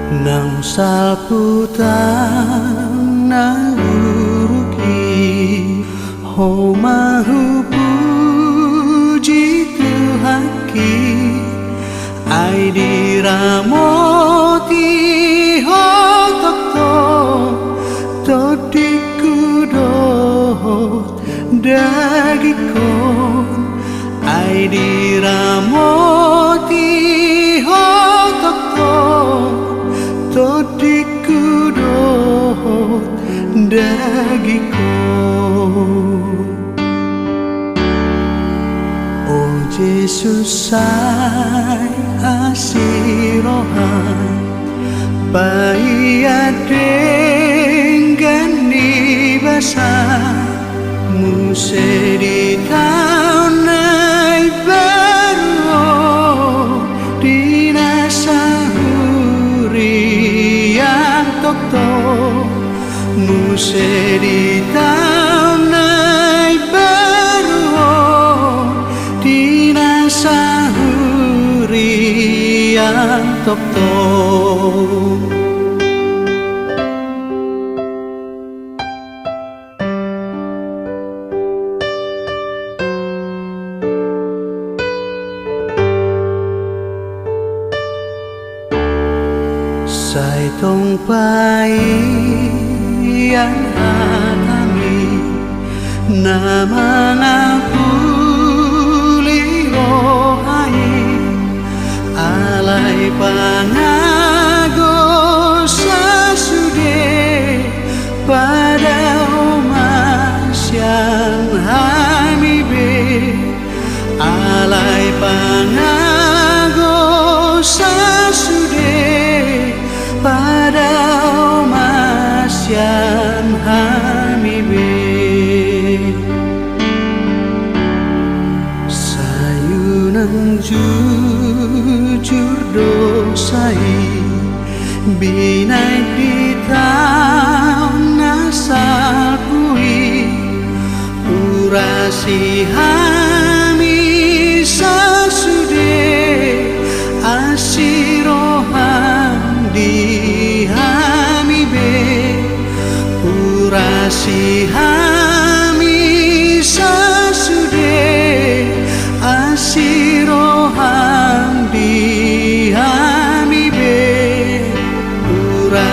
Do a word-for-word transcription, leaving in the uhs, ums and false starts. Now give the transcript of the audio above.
Naung salpu tangan na buruk i, Ho ma hupuji Tuhanki. Ai diramoti Ho tongtong tondingku dohot dagingkon. Ai diramoti Ho tongtong tondingku dohot dagingkon. O Jesus, sai asi roham, paihut denggan ni basa, muse di taon na imbaru on, di na sahurian tongtong. Muse di taon na imbaru on, di na sahurian tongtong. Sai tong paihut hatami na mangampuli roha i, alai pangago sasude padao ma sian hami be. Alai pangago sasude padao ma sian hami be. Sai unang jujur do sai binahen di taon na salpu i. Urasi hami sasude, asi roham di hami be. Urasi hami sasude, asi roham di hami be. Ura